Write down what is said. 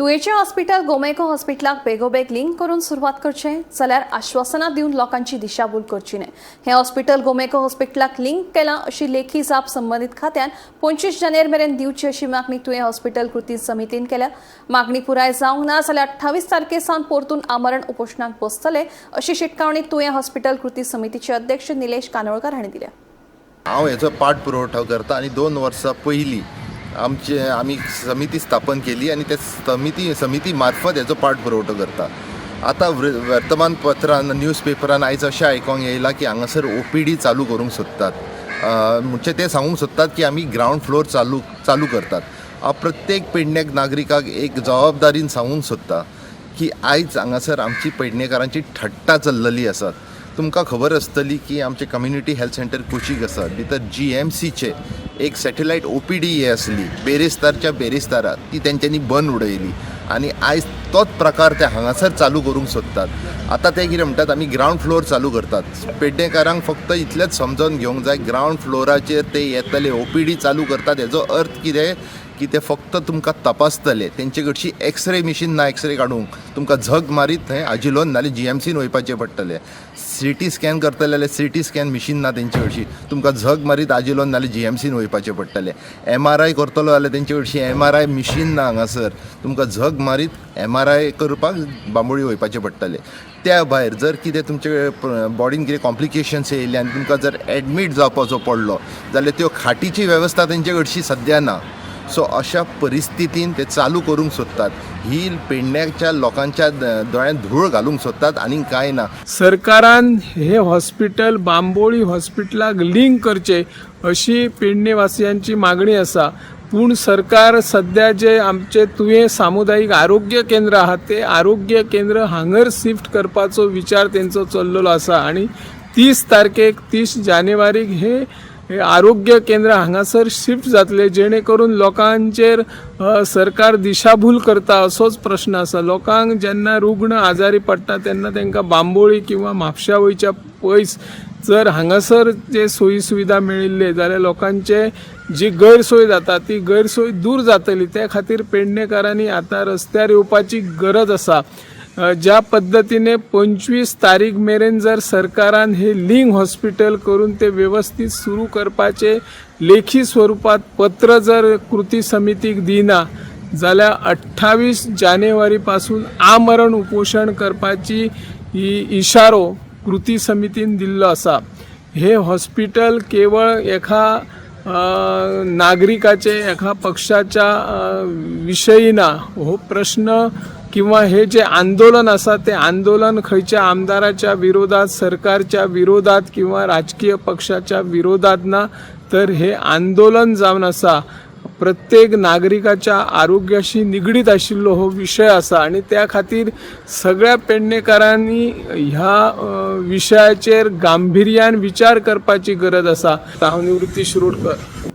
तुयेचें hospital गोमेको हॉस्पिटलाक बेगोबेग link करून सुरवात करचे जाल्यार आश्वासनां दिवन लोकांची दिशाभूल करची न्हय. हें हॉस्पिटल गोमेको हॉस्पिटलाक लिंक केलां अशी लेखी जाप संबंदीत खात्यान 25 जानेर मेरेन दिवची अशी मागणी तुयें हॉस्पिटल कृती समितीन केल्या. मागणी पुराय जावंक ना जाल्यार 28 तारखे सावन परतून आमरण उपोशणाक बसतले अशी शिटकावणी तुयें हॉस्पिटल कृती समितीचे अध्यक्ष निलेश कानोळकार हांणी दिल्या. हांव हेचो पाठ पुरवठो करता आनी 2 वर्सां पयलीं आमचे आमी समिती स्थापन केली आनी ते समिती मार्फत हेचो पाठ पुरवठो करता. आतां वर्तमानपत्रान न्यूजपेपरान आयज अशें आयकोंक येयलां की हांगासर OPD चालू करूंक सोदतात, म्हणजे ते सांगूंक सोदतात की आमी ग्रावंड फ्लोर चालू करतात. हांव प्रत्येक पेडण्याक नागरिकाक एक जबाबदारीन सांगूंक सोदता की आयज हांगासर आमची पेडणेकारांची ठट्टा चल्लली आसात. तुमकां खबर आसतली की आमचें कम्युनिटी हेल्थ सेंटर कुशीक आसा, भितर GMCचे एक सॅटेलायट OPD हे आसली बेरेस्तारच्या बेरेस्तारा, ती तेंच्यांनी बंद उडयली आनी आयज तोच प्रकार ते हांगासर चालू करूंक सोदतात. आतां ते कितें म्हणटात, आमी ग्रावंड फ्लोर चालू करतात. पेडणेकारांक फक्त इतलेंच समजून घेवंक जाय, ग्रावंड फ्लोराचेर ते येतले OPD चालू करतात हेजो अर्थ कितें की ते फक्त तुमकां तपासतले, तेंचे कडची एक्सरे मिशीन ना, एक्सरे काडूंक तुमकां झग मारीत थंय आजिलोन नाल्यार GMCन वयपाचें पडटलें. CT scan करतले जाल्यार CT scan machine ना तेंचे कडची, तुमकां झग मारीत आजिलोन नाल्यार GMCन वयपाचें पडटलें. MRI करतलो जाल्यार तेंचे कडची MRI machine ना हांगासर, तुमकां झग मारीत MRI करपाक बांबोळी वयपाचें पडटलें. त्या भायर जर कितें तुमचे बॉडीन कितें कॉम्प्लिकेशन्स येयले आनी तुमकां जर एडमीट जावपाचो पडलो जाल्यार त्यो खाटीची वेवस्था तेंचे कडची सद्या ना. सो अशा परिस्थितीन ते चालू करूंक सोदतात. ही पेडण्याच्या लोकांच्या दोळ्यांत धूळ घालूंक सोदतात आनी कांय ना. सरकारान हे हॉस्पिटल बांबोळी हॉस्पिटलाक लिंक करचे अशी पेडणेवासियांची मागणी आसा. पूण सरकार सद्या जे आमचे तुयें सामुदायीक आरोग्य केंद्र आहा ते आरोग्य केंद्र हांगर शिफ्ट करपाचो विचार तेंचो चल्लेलो आसा आनी 30 तारखेक 30 जानेवारीक हे आरोग्य केंद्र हांगासर शिफ्ट जातले, जेणे करून लोकांचेर सरकार दिशाभूल करता असोच प्रश्न आसा. लोकांक जेन्ना रुग्ण आजारी पडटा तेन्ना तांकां बांबोळी किंवा म्हापशा वयच्या पयस जर हांगासर जे सोयी सुविधा मेळिल्ले जाल्यार लोकांचे जी गैरसोय जाता ती गैरसोय दूर जातली. त्या खातीर पेडणेकारांनी आतां रस्त्यार येवपाची गरज आसा. ज्या पद्दतीने 25 तारीख मेरेन जर सरकारान हे लिंक हॉस्पिटल करून ते व्यवस्थित सुरू करपाचे लेखी स्वरूपात पत्र जर कृती समितीक दिना जाल्यार 28 जानेवारी पासून आमरण उपोशण करपाची ही इशारो कृती समितीन दिल्लो आसा. हे हॉस्पिटल केवळ एका नागरिकाचे एका पक्षाच्या विशयी ना. हो प्रश्न किंवा हे जे आंदोलन आसा ते आंदोलन खंयच्या आमदाराच्या विरोधात, सरकारच्या विरोधात किंवा राजकीय पक्षाच्या विरोधात ना, तर हे आंदोलन जावन आसा प्रत्येक नागरिकाच्या आरोग्याशी निगडीत आशिल्लो हो विशय आसा आनी त्या खातीर सगळ्या पेडणेकारांनी ह्या विशयाचेर गांभिर्यान विचार करपाची गरज आसा. हांव निवृत्ती शिरोडकर.